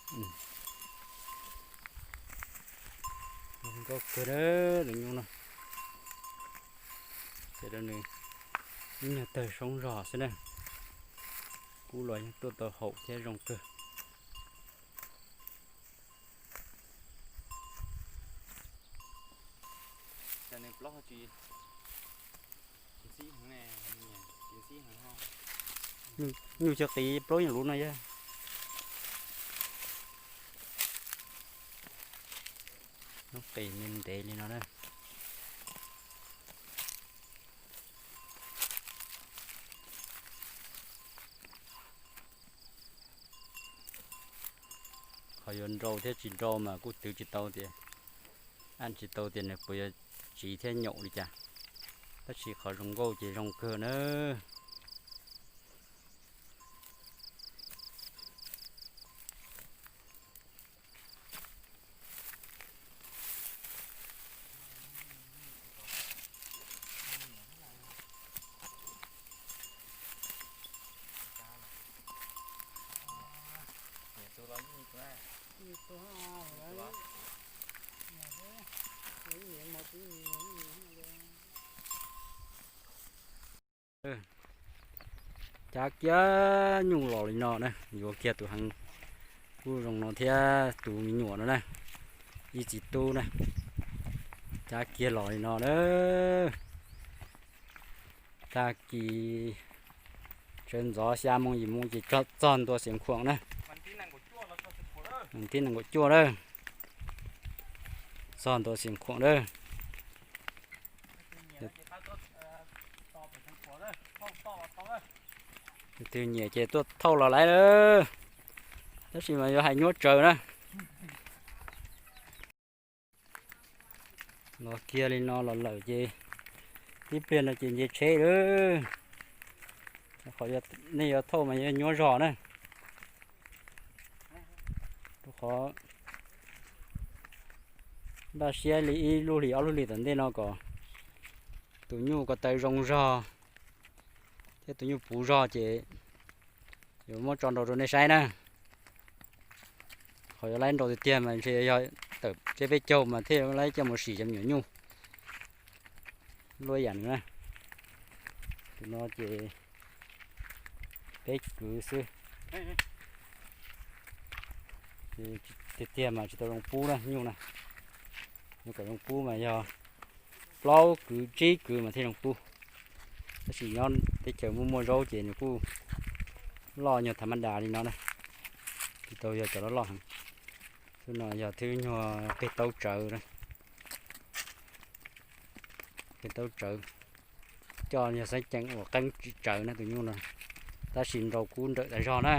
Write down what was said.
Nkauj kawg na, lub nyuj no. Ces nws ib nyuag tawg soob zog xwb na. Kub los yeej tuaj tau haum thiab zoo kawg. Nyuj cog qis plaub yog lub no yog. Lub qis me ntev li no na. Qhov yuav nrau thiab tsis nrau mas kuj twv tsis tau tias, an tsis tau tias nws puas yuav tsiv thiab nyaum li cas. Tab sis qhov zoo nkauj ces zoo kawg na. Cab kiag nyuj los li no na, yuav kiag tus heev kuj zoo no thiab tus me nyuam no na, ib txiv tub na, cab kiag los li no na. Tag kis sawv ntxov xya moo yim moo ces txog ntua Xiav Khuam na. Tib nees nkaum cuaj na, txog ntua Xiav Khuam na. Leej twg nyiam ces tuaj thauj los lawm, tab sis mas yuav hais nyuaj tsawv na. Los kiag li no los lawm ces tib pliag no ces nce tsheb lawm. Qhov nej yuav thauj mas yuav nyuaj zog na. Rau qhov npaj siab li ib lub hlis ob lub hlis tom ntej no kom tus nyuj ko taw zoo zog thiab tus nyuj puv zog ces yuav muab tso nrau rau nej saib na. Qhov yuav laib nrau tiag tiag mas ntshe yog tawm tseb peb caug mas thiaj laib coj mus sim cov me nyuam nyuj. Luaj yam nws na. Tus no ces peb kwv xwb. Tiag tiag mas tsis tau zoo pub na nyuj na. Nyuj kom zoo pub mas yog plaub kwv tsib kwv mas thiaj zoo pub. Tab sis nyob teb chaws muaj muaj zaub ces nws kuj loj nyuag thav maj das li no na. Tsis tau yog cov loj loj heev. Tus no yog thwb nyuag qig taub tsawv na. Qig taub tsawv. Coj yog xeeb ceem uas qeeb tsis tsawv na tus nyuj no. Tab sis nrau kub nrawm tas zog na.